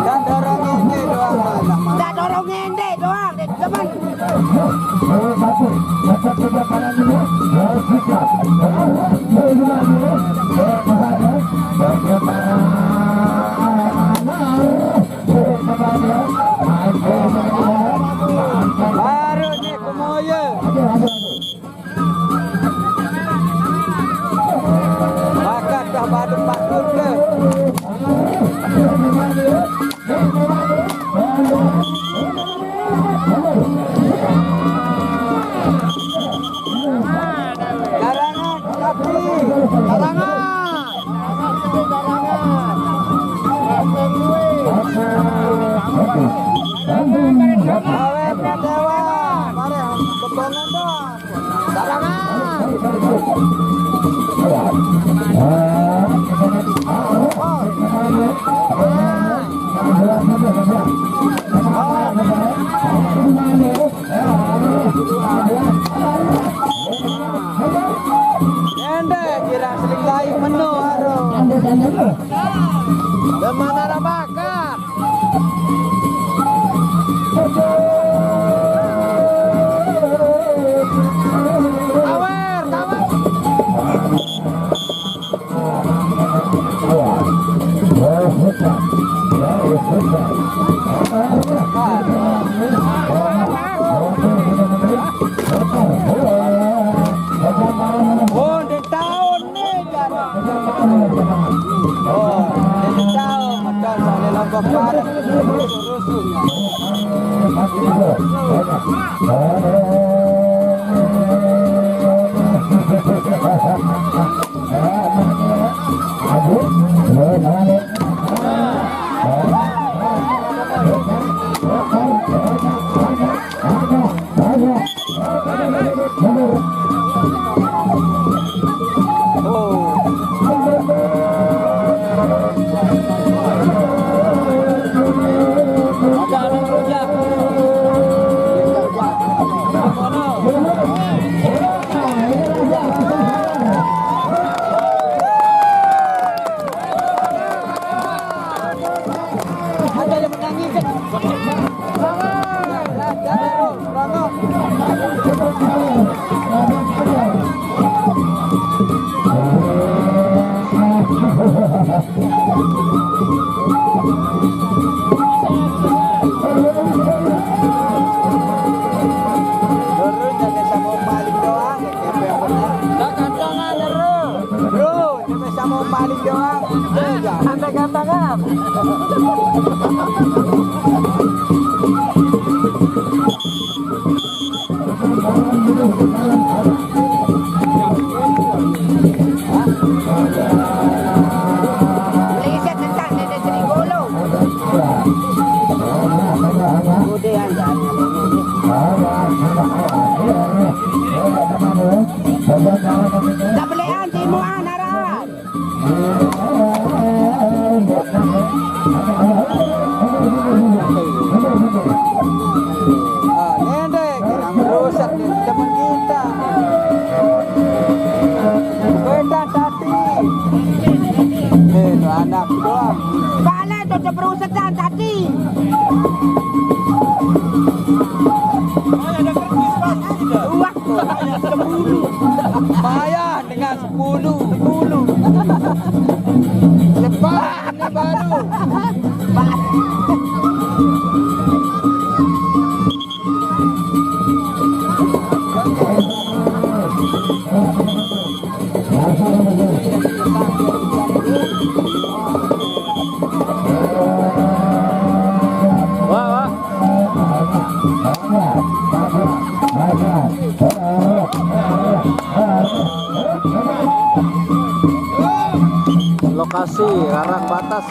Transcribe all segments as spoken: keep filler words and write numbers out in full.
Kan dorong ini doang, Mas. Ndak dorong ini doang, Dek. Teman. Baru ni kumoyo. Bakat dah badu patut ke. Larangan, tapi. Larangan. Awet dewa. Mari, bebangan doang. Larangan. Ende kira seling lain menu, aduh. Demana bakat. Awer, awer. Oh, di tahun ni kan. Oh, di tahun macam saya lompat parah. Bro, cuma sama paling doang. Bro, cuma sama paling doang. Anda gantangan. Meleset tentang dia dari golo. Udah, jangan. Dah beli anti muan arah. Ah, nende, kurang rusak ni teman kita. Beda tadi. Eh, tu anak doang. Balik tu terus sedang tadi. Wah, sepuluh. Payah dengan sepuluh. Sepuluh. Lepas ini baru. Wah, wah. Lokasi karang batas.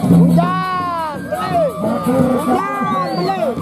Hujan, beli. Hujan, beli.